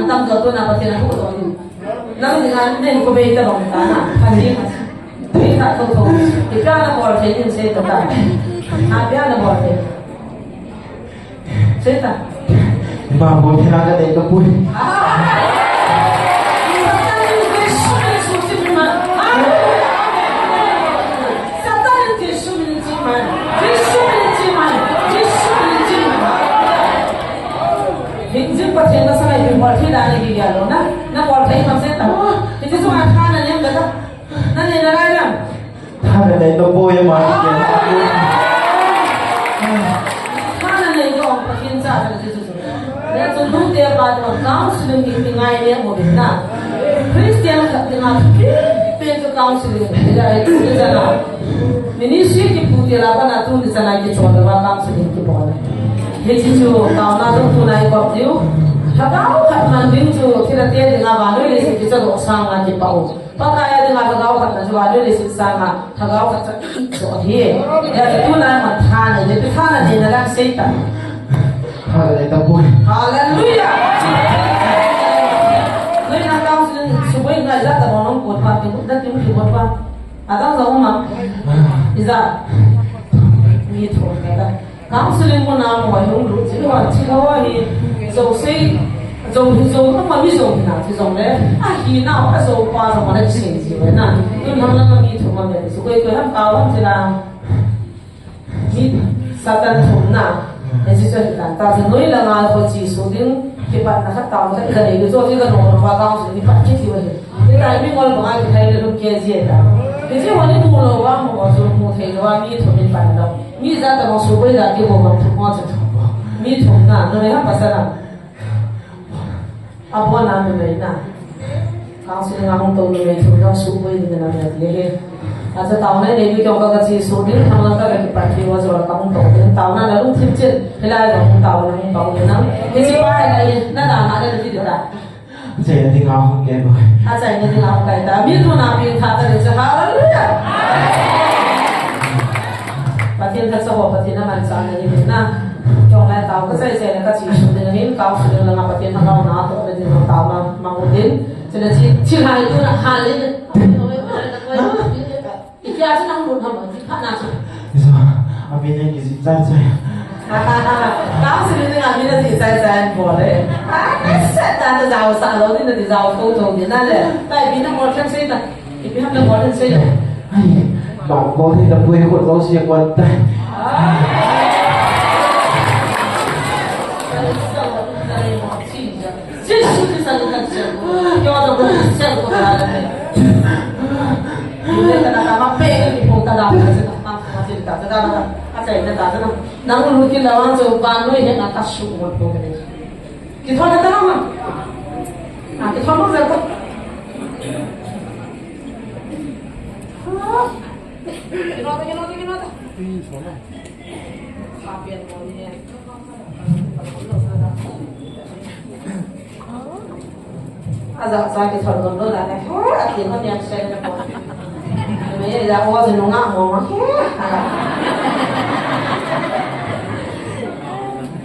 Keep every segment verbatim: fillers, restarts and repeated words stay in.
Tam jo tu na Pathen a thu to ni. Nang ni ngan nen ko bei ta bang ta na. Pha ni. Ni ta to to. Ipi a na bol thei ni sei ta ta. Ha, ipi a na bol thei. Sei ta. Ba bol thei na ka dei ka pui. Ah. Satan in Jesu, Jesu, Jesu, Jesu. Satan in Jesu, Jesu, Jesu. Hingjing Pathen na sangai pin bol thei dan ni ki lo na. Na bol thei ma sei ta. Hiti chu a tha na nem da ta. Na ne na lai na. Tha na nei to poi ma ki. Tha na nei to Pathen cha ta chu chu. Ya chu lu te pa to counseling ki ngai ne mo na. Christian khat te na. Pe to counseling. Ya ai tu cha na. Ministry kipu tia la bana tuni chana kichon le va counseling kibol. Hiche chu taona chu tunai kop diu. Lhagao khat man ding chu thilha te dinga vannoi leiset kicha doh sanga kipah u. Pakai a dinga lhagao khat man chu vannoi leiset sanga lhagao khat cha kichoh hi. Hijeh chun tunai man tha nei le, tha na neina lang sei ta. Hallelujah. Hallelujah. Noi na counseling suboi ngai la ta bang nong kot pa, ti na ti ki kot pa. Adang jo ma. Ija. Mi thum ka da. Counseling mun a mo hung lut ji ho, ji ho hi. Jo sei, jo hi jo ma mi jo na ji jo le. A hi na a jo pa jo ma le sei ji we na. Tun ham na mi thum ma le. Su koi koi ham ka wan ji la. Hi Satan thumna. Hiche chu hi ta. Ta chu noi langa ho chi su ding, kipatna khat ta, khat ka nei, chu chu ka no, no, ka su ni pat ki ti wa hi. Ni ta mi ngol ba ki thai le lum ke ji ta. Hiche ho ni mu lo wa, mu wa su mu thei lo wa, mi thum in pan lo. Mi ja ta mo su koi da ki bo ma thum mo chu. Mi thumna, noi ha pa sa na. Abon a numei na. Counseling a hung tou numei thum jong suboi ding na numei ti he. Acha taona nei ding jong ka, ka chi su ding, thang lang ka, ka kipat ding, wa jo la ka hung tou ding. Taona na lungthim chin, hilai jong hung taona hung tou ding na. Hiche pa hilai, na da na le ti ta. Achaina ding a hung kai ba. Achaina ding a hung kai ta. Mi tu na pi tha ta le cha. Hallelujah. Pathen tha cha ho, Pathen a man cha na ni na. Jong lai tao ka chai chai na ka chi su ding hin, counseling langa Pathen lhagao na toh le ding tao na mang u tin. Chule chi, chi hai tu na ha le. Ipi a chu nang lut ham, chi pha na chu. Isa, a mi nei ki jih chai chai. Counseling a mi na jih chai chai bol le. A, set ta na jao sa lo ni na di jao to to ni na le. Tai bi na mo thang sei ta. Ipi ham na bol thei sei. Ai, ba bol thei ta pui ko to si ko ta. Jesu Christa ni kan sei. Yo to ko sei ko ta. Ni ka na ka ma pe ni ko ta da. Nang lu ki la wan so ba no he na ka su mo ko ke. Kithon na ta ma. Ah, kithon mo ko. Aja sa kithon don don la ne. Ati ko niam sen ko. Me ya o jin nga mo ma.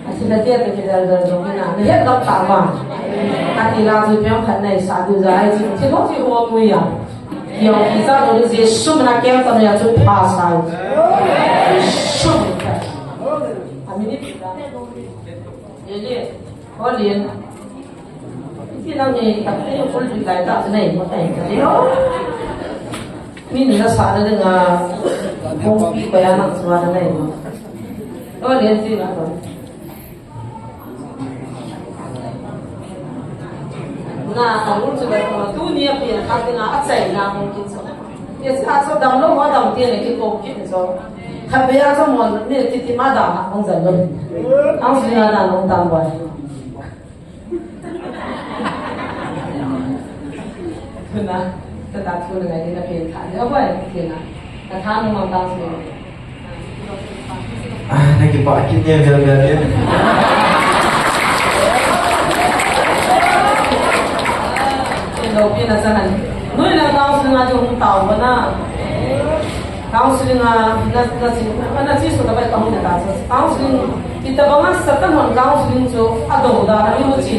Ati na tia te kidal dal dong na. Ne ya ka ta ma. Ati la ju piang khat nai sa du ja ai ji. Ti ho ti ho mu ya. Yong ki sa lo Jesu mina kem ta ya chu pha sa. Jesu mina. Amen. Ye ye. Ho lien. Ti nang ni ta te ko li lai ta nei mo tai ta. Min na sa na nga. Ko pi ko ya na sa na nei mo. Ho lien ti na ko. Na, a lu chu ba ko tu ni a pi a kha ti na a chai na hung kin so. Ye cha so dam lo ho dam ti ne ki ko kin so. Kha be a so mo ne ti ti ma da na hung zan lo. Ang si na na hung dam ba. Na, ta ta chu na ni na pi kha. Ni a ba ki na. Ka tha no ma ta si. Ah, na kipah kit e, vel vel e. Ken lo pi na sa han. Noi na counseling a chu hung tao ba na. Counseling a na, na chi, na chi su ta bai ka hung ta. Counseling, ita ba nga sa ta hon counseling chu a do da na ni mu chi.